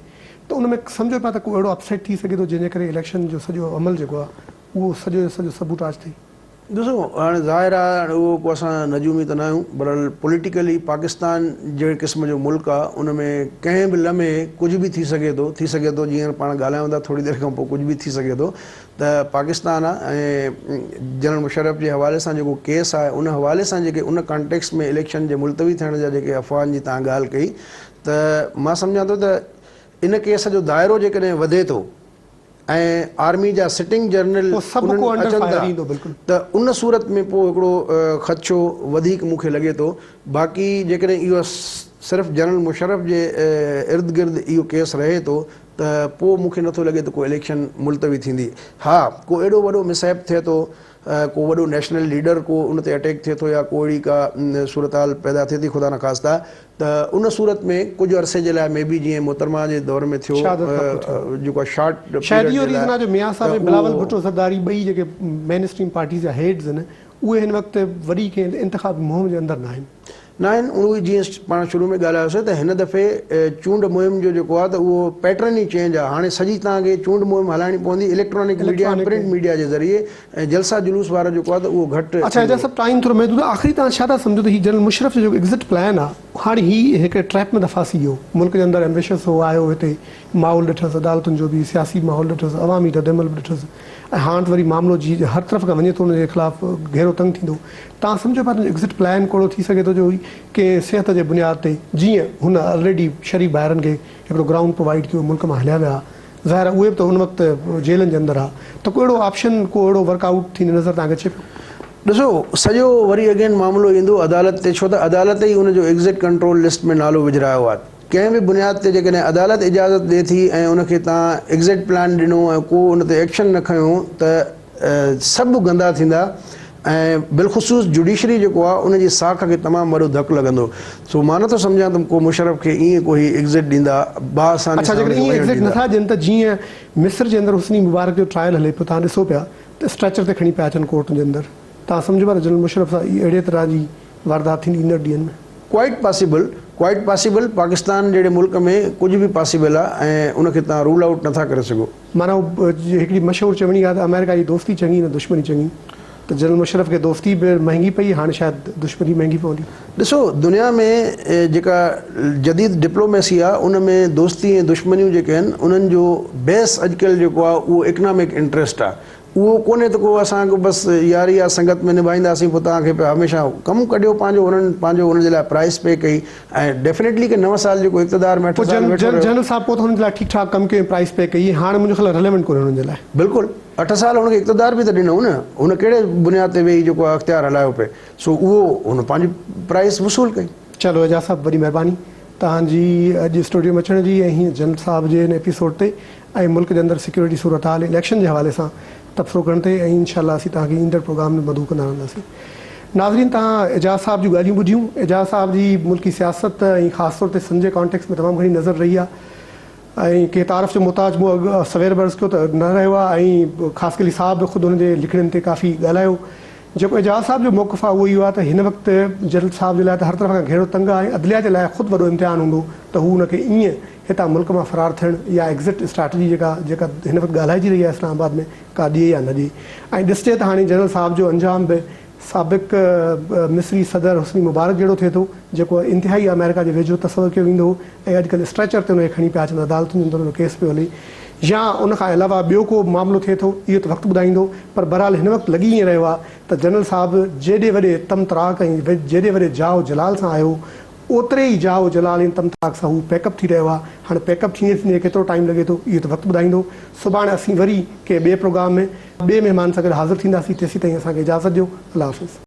ته ان ۾ سمجهو پيا ته ڪو اهڙو اپسيٽ ٿي سگهي ٿو جنهن جي ڪري اليڪشن جو سڄو عمل جيڪو آهي اهو سڄو جو سڄو سبوٽاج ٿئي.
ڏسو هاڻي ظاهر آهي هاڻي اهو ڪو اسان نجومي ته ناهيون بهرحال پوليٽيڪلي پاڪستان جهڙي قسم جو ملڪ آهي ان ۾ ڪنهن به لمحي ڪجهه به ٿي سگهي ٿو ٿي سگهي ٿو جيئن پاڻ ڳالهايون ٿا ٿوري دير کان پوء ڪجهه به ٿي سگهي ٿو ته پاڪستان آهي ۽ جنرل مشرف جي حوالي سان جيڪو ڪيس آهي ان حوالي سان جيڪي ان ڪانٽيڪس ۾ اليڪشن جي ملتوي ٿيڻ جا جيڪي افواهن جي تهان ڳالهه ڪئي ته مان سمجهان ٿو ته ان ڪيس جو دائرو جيڪڏهن وڌي ٿو ۽ آرمي جا سٽنگ جنرل
پوء سڀ
انهن
ڪو انڊر
اچن
فائر
ٿا
ايندو بلڪل.
ته ان صورت ۾ پوء هڪڙو خدشو وڌيڪ مون کي لڳي ٿو باقي جيڪڏهن اهو صرف جنرل مشرف جي ارد گرد اهو ڪيس رهي ٿو ته پوء مون کي نٿو لڳي ته ڪو اليڪشن ملتوي ٿيندي ها ڪو اهڙو وڏو مسهپ ٿئي ٿو ڪو وڏو نيشنل ليڊر ڪو ان تي اٽيڪ ٿئي ٿو يا ڪو اهڙي ڪا صورتحال پيدا ٿئي ٿي خدا نخواسته ته ان صورت ۾ ڪجهه عرصي جي لاء مي بي جيئن محترمه جي دور ۾ ٿيو
شهادت کان پوء ٿيو.
جيڪو آهي شارٽ
شايد
پيريڊ
اهو
جي لاء
ريزن آهي جو ميان
ته
صاحب ۽ بلاول
اهو
ڀٽو زرداري ٻئي جيڪي مين اسٽريم پارٽيز جا هيڊز آهن اهي هن وقت وڏي ڪنهن انتخابي مهم جي اندر ناهن.
ناهن اهو ئي جيئن پاڻ شروع ۾ ڳالهايوسين ته هن دفعي چونڊ مهم جو جيڪو آهي ته اهو پيٽرن ئي چينج آهي هاڻي سڄي توهان کي چونڊ مهم هلائڻي پوندي electronic media ۽
electronic
print media جي ذريعي ۽ جلسا جلوس وارو جيڪو آهي ته اهو گهٽ
اڇا اعجاز
ٿيندو.
صاحب ٽائيم ٿورو محدود آهي آخري توهان ڇا ٿا سمجهو ته هي جنرل مشرف جو جيڪو ايگزٽ پلان آهي هاڻي هي هڪ ٽريپ ۾ ته ڦاسي ويو ملڪ جي اندر ايمبيشس هو آيو هتي ماحول ڏٺس عدالتن جو به سياسي ماحول ڏٺس عوامي ردعمل به ڏٺس ۽ هاڻ ته وري معاملو جي هر طرف کان وڃي ٿو ان جي خلاف گهيرو تنگ ٿيندو توهان سمجهو پيا ته ايگزٽ پلان ڪهڙو ٿي سگهي ٿو جو هي ڪنهن صحت جي بنياد تي جيئن هن الريڊي شريف ڀائرن کي هڪڙو گرائونڊ پرووائيڊ ڪيو ملڪ مان هليا ويا ظاهر آهي اهي به ته ان وقت جيلن جي اندر ها ته ڪو اهڙو آپشن ڪو اهڙو ورڪ آئوٽ ٿيندي نظر توهان کي اچي پيو؟
ڏسو سڄو وري اگين معاملو ايندو عدالت تي ڇو ته عدالت ئي ان جو ايگزٽ ڪنٽرول لسٽ ۾ نالو وجهرايو آهي ڪنهن به بنياد تي جيڪڏهن عدالت اجازت ڏي ٿي ۽ ان کي توهان ايگزٽ پلان ڏنو ۽ ڪو ان تي ايڪشن نه کنيو ته سڀ گندا ٿيندا ۽ بالخصوص جوڊيشري جيڪو آهي ان جي ساک کي تمام وڏو ڌڪ لڳندو سو مان نٿو سمجهان ته ڪو مشرف کي ائين ڪو هي ايگزٽ ڏيندا باآساني
اڇا
سان ان
جيڪڏهن
کي
ائين
وڃڻ
ايگزٽ
ڏيندا.
نٿا ڏين ته جيئن مصر جي اندر حسني مبارڪ جو ٽرائل هلي پيو توهان ڏسو پيا ته اسٽريچر تي کڻي پيا اچن ڪورٽن جي اندر توهان سمجهو پيا ته جنرل مشرف سان اهڙي طرح جي واردات ٿيندي ايندڙ ڏينهن ۾.
Quite possible quite possible Pakistan جهڙي ملڪ ۾ ڪجهه به پاسيبل آهي ۽ ان کي توهان رول آئوٽ نٿا ڪري سگهو.
معنيٰ هڪڙي مشهور چوڻي آهي ته آمريڪا جي دوستي چڱي نه دشمني چڱي ته جنرل مشرف کي دوستي به مهنگي پئي هاڻي شايد دشمني مهنگي پوندي.
ڏسو دنيا ۾ جيڪا جديد ڊپلوميسي آهي ان ۾ دوستي ۽ دشمنيون جيڪي آهن انهن جو بيس اڄڪلهه جيڪو آهي اهو اڪنامڪ انٽريسٽ آهي. اهو ڪونهي ته ڪو اسان ڪو بس ياري يا سنگت ۾ نڀائينداسين پوء توهان کي پيا هميشه ڪم ڪڍيو پنهنجو انهن پنهنجو ان جي لاء پرائس پي ڪئي ۽ ڊيفنيٽلي ڪي نو سال جيڪو اقتدار ۾ اٺ
پوء
سال ويٺو رهيو.
جنرل صاحب پوء ته هنن جي لاء ٺيڪ ٺاڪ ڪم ڪيو ۽ پرائس پي ڪئي هاڻ منهنجو خيال رليونٽ ڪونهي انهن جي لاء.
بلڪل اٺ سال هن کي اقتدار به ته ڏنو نه هن ڪهڙي بنياد تي ويهي جيڪو اختيار هلايو پئي سو اهو هن پنهنجي پرائس وصول ڪئي.
چلو اعجاز صاحب وڏي مهرباني توهان جي اڄ اسٽوڊيو ۾ اچڻ جي ۽ هيئن جنرل صاحب جي هن ايپيسوڊ تي ۽ ملڪ جي اندر سيڪيورٽي صورتحال اليڪشن جي حوالي سان تبصرو ڪرڻ تي ۽ انشاء الله اسين توهان کي ايندڙ پروگرام ۾ مدعو ڪندا رهنداسين. ناظرين توهان اعجاز صاحب جون ڳالهيون ٻڌيون اعجاز صاحب جي ملڪي سياست ۽ خاص طور تي سنڌ جي ڪانٽيڪس ۾ تمام گهڻي نظر رهي آهي ۽ ڪنهن تعارف جو محتاج مون اڳ سوير به عرض ڪيو ته نه رهيو آهي ۽ خاصخيلي صاحب به خود هن جي لکڻين تي ڪافي ڳالهايو جيڪو اعجاز صاحب جو موقف آهي اهو اهو آهي ته هن وقت جنرل صاحب جي لاء ته هر طرف کان گهيرو تنگ آهي ۽ عدليه جي لاء خود وڏو امتحان هوندو ته هو ان کي ايئن هتان ملڪ مان فرار ٿيڻ يا ايگزٽ اسٽريٽجي جيڪا جيڪا هن وقت ڳالهائجي رهي آهي اسلام آباد ۾ ڪا ڏئي يا نه ڏئي ۽ ڏسجي ته هاڻي جنرل صاحب جو انجام به سابق مصري صدر حسني مبارڪ جهڙو ٿئي ٿو جيڪو انتهائي آمريڪا جي ويجهو تصور ڪيو ويندو هو ۽ اڄڪلهه اسٽريچر تي ان کي کڻي پيا اچن عدالتن جي اندر ان جو ڪيس پيو هلي يا ان کان علاوه ٻيو ڪو معاملو ٿئي ٿو اهو ته وقت ٻڌائيندو پر بهرحال هن وقت لڳي ائين رهيو آهي ته جنرل صاحب جيڏي وڏي طمطراق ۽ جيڏي وڏي جاء و جلال سان آيو اوتري ئي جاء و جلال ۽ طمطراق سان هو پيڪ اپ ٿي رهيو آهي. هاڻي پيڪ اپ ٿيندي ٿيندي ڪيترو ٽائيم لڳي ٿو اهو ته وقت ٻڌائيندو. سڀاڻي اسين وري ڪنهن ٻئي پروگرام ۾ ٻئي مهمان سان گڏ حاضر ٿينداسين تيسين تائين اسان کي اجازت ڏيو. الله حافظ.